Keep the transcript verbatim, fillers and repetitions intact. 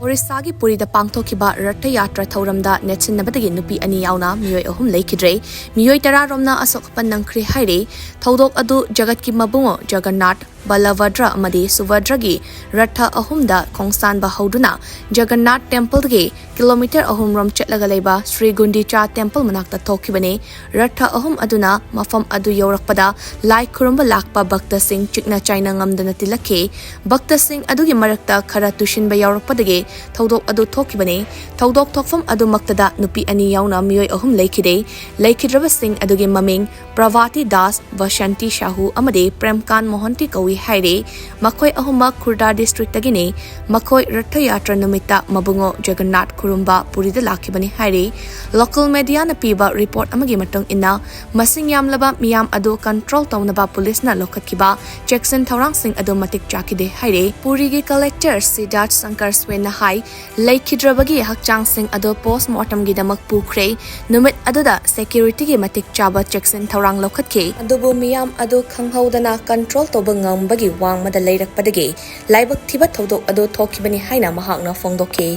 ꯑꯣꯔꯤꯁꯥꯒꯤ ꯄꯨꯔꯤꯗ ꯄꯥꯡꯊꯣꯛꯈꯤꯕ ꯔꯊ ꯌꯥꯇ꯭ꯔꯥ ꯊꯧꯔꯝꯗ ꯅꯦꯠꯁꯤꯟꯅꯕꯗꯒꯤ ꯅꯨꯄꯤ ꯑꯅꯤ ꯌꯥꯎꯅ ꯃꯤꯑꯣꯏ ꯑꯍꯨꯝ ꯂꯩꯈꯤꯗ꯭ꯔꯦ꯫ ꯃꯤꯑꯣꯏ ꯇꯔꯥ ꯔꯣꯝꯅ ꯑꯁꯣꯛ ꯑꯄꯟ ꯅꯪꯈ꯭ꯔꯦ ꯍꯥꯏꯔꯦ꯫ ꯊꯧꯗꯣꯛ ꯑꯗꯨ ꯖꯒꯠꯀꯤ ꯃꯕꯨꯡꯉꯣ ꯖꯒꯟꯅꯥꯊ, ꯕꯂꯚꯗ꯭ꯔ ꯑꯃꯗꯤ ꯁꯨꯚꯗ꯭ꯔꯒꯤ ꯔꯊ ꯑꯍꯨꯝꯗ ꯈꯣꯡꯁꯥꯟꯕ ꯍꯧꯗꯨꯅ ꯖꯒꯟꯅꯥꯊ ꯇꯦꯝꯄꯜꯗꯒꯤ ꯀꯤꯂꯣꯃꯤꯇꯔ ꯑꯍꯨꯝ ꯔꯣꯝ ꯆꯠꯂꯒ ꯂꯩꯕ ꯁ꯭ꯔꯤ ꯒꯨꯟꯗꯤꯆꯥ ꯇꯦꯝꯄꯜ ꯃꯅꯥꯛꯇ ꯊꯣꯛꯈꯤꯕꯅꯤ꯫ ꯔꯊ ꯑꯍꯨꯝ ꯑꯗꯨꯅ ꯃꯐꯝ ꯑꯗꯨ ꯌꯧꯔꯛꯄꯗ ꯂꯥꯏ ꯈꯨꯔꯨꯝꯕ ꯂꯥꯛꯄ ꯚꯛꯇꯁꯤꯡ ꯆꯤꯛꯅ ꯆꯥꯏꯅ ꯉꯝꯗꯅ ꯇꯤꯜꯂꯛꯈꯤ꯫ ꯚꯛꯇꯁꯤꯡ ꯑꯗꯨꯒꯤ ꯃꯔꯛꯇ ꯈꯔ ꯇꯨꯁꯤꯟꯕ ꯌꯥꯎꯔꯛꯄꯗꯒꯤ ꯊꯧꯗꯣꯛ ꯑꯗꯨ ꯊꯣꯛꯈꯤꯕꯅꯤ꯫ ꯊꯧꯗꯣꯛ ꯊꯣꯛꯐꯝ ꯑꯗꯨꯃꯛꯇꯗ ꯅꯨꯄꯤ ꯑꯅꯤ ꯌꯥꯎꯅ ꯃꯤꯑꯣꯏ ꯑꯍꯨꯝ ꯂꯩꯈꯤꯗꯦ꯫ ꯂꯩꯈꯤꯗ꯭ꯔꯕꯁꯤꯡ ꯑꯗꯨꯒꯤ ꯃꯃꯤꯡ ꯄ꯭ꯔꯚꯥꯇꯤ ꯗꯥꯁ, ꯕꯁꯟꯇꯤ ꯁꯥꯍꯨ ꯑꯃꯗꯤ ꯄ꯭ꯔꯦꯝꯀꯥꯟ ꯃꯣꯍꯟꯇꯤ ꯀꯧꯏ ꯍꯥꯏꯔꯤ꯫ ꯃꯈꯣꯏ ꯑꯍꯨꯝꯃꯛ ꯈꯨꯔꯗꯥ ꯗꯤꯁꯇ꯭ꯔꯤꯛꯇꯒꯤꯅꯤ꯫ ꯃꯈꯣꯏ ꯔꯊ ꯌꯥꯇ꯭ꯔꯥ ꯅꯨꯃꯤꯠꯇ ꯃꯕꯨꯡꯉꯣ ꯖꯒꯟꯅꯥꯊ ꯈꯨꯔꯨꯝꯕ ꯄꯨꯔꯤꯗ ꯂꯥꯛꯈꯤꯕꯅꯤ ꯍꯥꯏꯔꯤ꯫ ꯂꯣꯀꯦꯜ ꯃꯦꯗꯤꯌꯥꯅ ꯄꯤꯕ ꯔꯤꯄꯣꯔꯠ ꯑꯃꯒꯤ ꯃꯇꯨꯡ ꯏꯟꯅ, ꯃꯁꯤꯡ ꯌꯥꯝꯂꯕ ꯃꯤꯌꯥꯝ ꯑꯗꯨ ꯀꯟꯇ꯭ꯔꯣꯜ ꯇꯧꯅꯕ ꯄꯨꯂꯤꯁꯅ ꯂꯧꯈꯠꯈꯤꯕ ꯆꯦꯛꯁꯤꯟ ꯊꯧꯔꯥꯡꯁꯤꯡ ꯑꯗꯨ ꯃꯇꯤꯛ ꯆꯥꯈꯤꯗꯦ ꯍꯥꯏꯔꯤ꯫ ꯄꯨꯔꯤꯒꯤ ꯀꯂꯦꯛꯇꯔ ꯁꯤꯗꯥꯔꯊ ꯁꯪꯀꯔ ꯁ꯭ꯋꯦꯟꯅ ꯍꯥꯏ, ꯂꯩꯈꯤꯗ꯭ꯔꯕꯒꯤ ꯍꯛꯆꯥꯡꯁꯤꯡ ꯑꯗꯨ ꯄꯣꯁꯃꯣꯔꯇꯝꯒꯤꯗꯃꯛ ꯄꯨꯈ꯭ꯔꯦ꯫ ꯅꯨꯃꯤꯠ ꯑꯗꯨꯗ ꯁꯦꯀ꯭ꯌꯨꯔꯤꯇꯤꯒꯤ ꯃꯇꯤꯛ ꯆꯥꯕ ꯆꯦꯛꯁꯤꯟ ꯊꯧꯔꯥꯡ ꯂꯧꯈꯠꯈꯤ, ꯑꯗꯨꯕꯨ ꯃꯤꯌꯥꯝ ꯑꯗꯨ ꯈꯪꯍꯧꯗꯅ ꯀꯟꯇ꯭ꯔꯣꯜ ꯇꯧꯕ ꯉꯝꯕꯒꯤ ꯋꯥꯡꯃꯗ ꯂꯩꯔꯛꯄꯗꯒꯤ ꯂꯥꯏꯕꯛ ꯊꯤꯕ ꯊꯧꯗꯣꯛ ꯑꯗꯨ ꯊꯣꯛꯈꯤꯕꯅꯤ ꯍꯥꯏꯅ ꯃꯍꯥꯛꯅ ꯐꯣꯡꯗꯣꯛꯈꯤ꯫